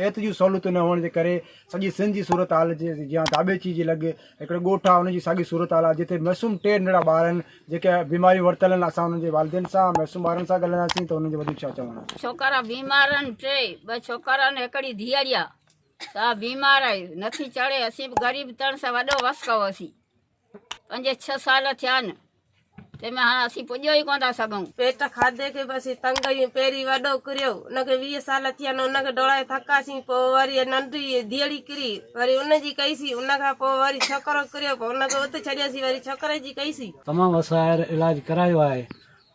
صحت جون سهولتون نه هئڻ جي ڪري سڄي سنڌ جي صورتحال جي جيان داٻيچي جي لڳ هڪڙو ڳوٺ آهي ان جي ساڳي صورتحال آهي جتي معصوم ٽي ننڍڙا ٻار آهن جيڪي بيماريون ورتل آهن اسان انهن جي والدين سان معصوم ٻارن سان ڳالهائينداسين ته انهن جو وڌيڪ ڇا چوڻ آهي. ڇوڪرا بيمار آهن ٽي، ٻه ڇوڪرا آهن هڪڙي ڌيئڙي آهي سا بيمار آهي نٿي چڙهي اسين به غريب تڻ سان وڏو وس ڪيو اسين پنج ڇهه سال ٿيا آهن تنهن ۾ هاڻ اسين پڄيو ئي ڪونه ٿا سگهون. پيٽ کاڌي کي به اسين تنگ آهيون. پهرين وڏو ڪريو، ان کي 20 سال ٿيا آهن، ان کي ڊوڙائي ٿڪاسين، پوء وري ننڍي ڌيئڙي ڪري، وري ان جي ڪئيسين، ان کان پوء وري ڇوڪرو ڪريو، پوء ان کي ات ڇڏيوسين، وري ڇوڪري جي ڪئيسين. تمام وسائر علاج ڪرايو آهي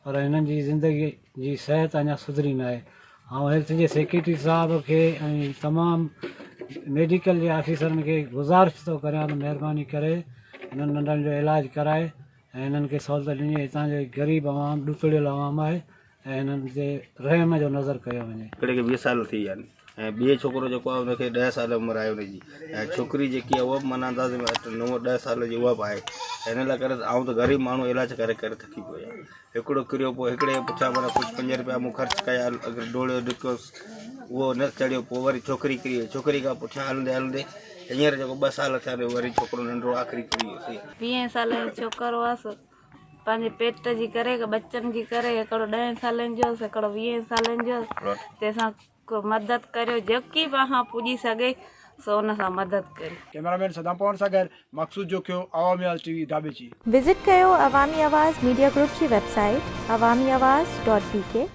پر هنن جي زندگي جي صحت اڃا سڌري ناهي. آئون هيلٿ جي سيڪريٽري صاحب کي ۽ تمام ميڊيڪل جي آفيسرن کي گذارش ٿو ڪريان ته مهرباني ڪري هنن ننڍن جو علاج ڪرائي ۽ هنن کي سهولت ڏني هتان جو غريب عوام ڏتڙيل عوام آهي ۽ هنن تي رحم جو نظر ڪيو وڃي. هڪڙي کي 20 سال ٿي ويا آهن ۽ ٻئي ڇوڪرو جيڪو آهي ان کي 10 سال عمر آهي ان جي ۽ ڇوڪري جيڪي آهي اها به معنيٰ اندازي ۾ 8 9 10 سال جي اها به آهي ان لاء ڪري آئون ته غريب ماڻهو علاج ڪري ڪري ٿڪي پيو آهيان هڪڙو ڪريو پوء هڪڙي جي پٺيان معنيٰ ڪجهه پنج روپيا مون خرچ ڪيا اگر ڊوڙيو ڊڪيوس اهو نه چڙهيو پوء وري ڇوڪري ڪري وئي ڇوڪري کان پٺيان هلندي هلندي هينئر جيڪو ٻه سال ٿيا آهن وري ڇوڪرو ننڍڙو آخري ڪري ويو سي. ويهين سالن جو ڇوڪرو هئس پنهنجي پيٽ جي ڪري ٻچن جي ڪري هڪڙو ڏهين سالن جو هئس هڪڙو ويهين سالن جو هئس تنهن سان ڪو مدد ڪريو جيڪي به اوهان پڄي سگهي سو ان سان مدد ڪريو. ڪئميرا مين صدام پوڻ سان گڏ Maqsood Jokhio, Awami Awaz T V, Dhabeji. Visit ڪيو عوامي آواز ميڊيا گروپ جي website Awami Awaz dot B K.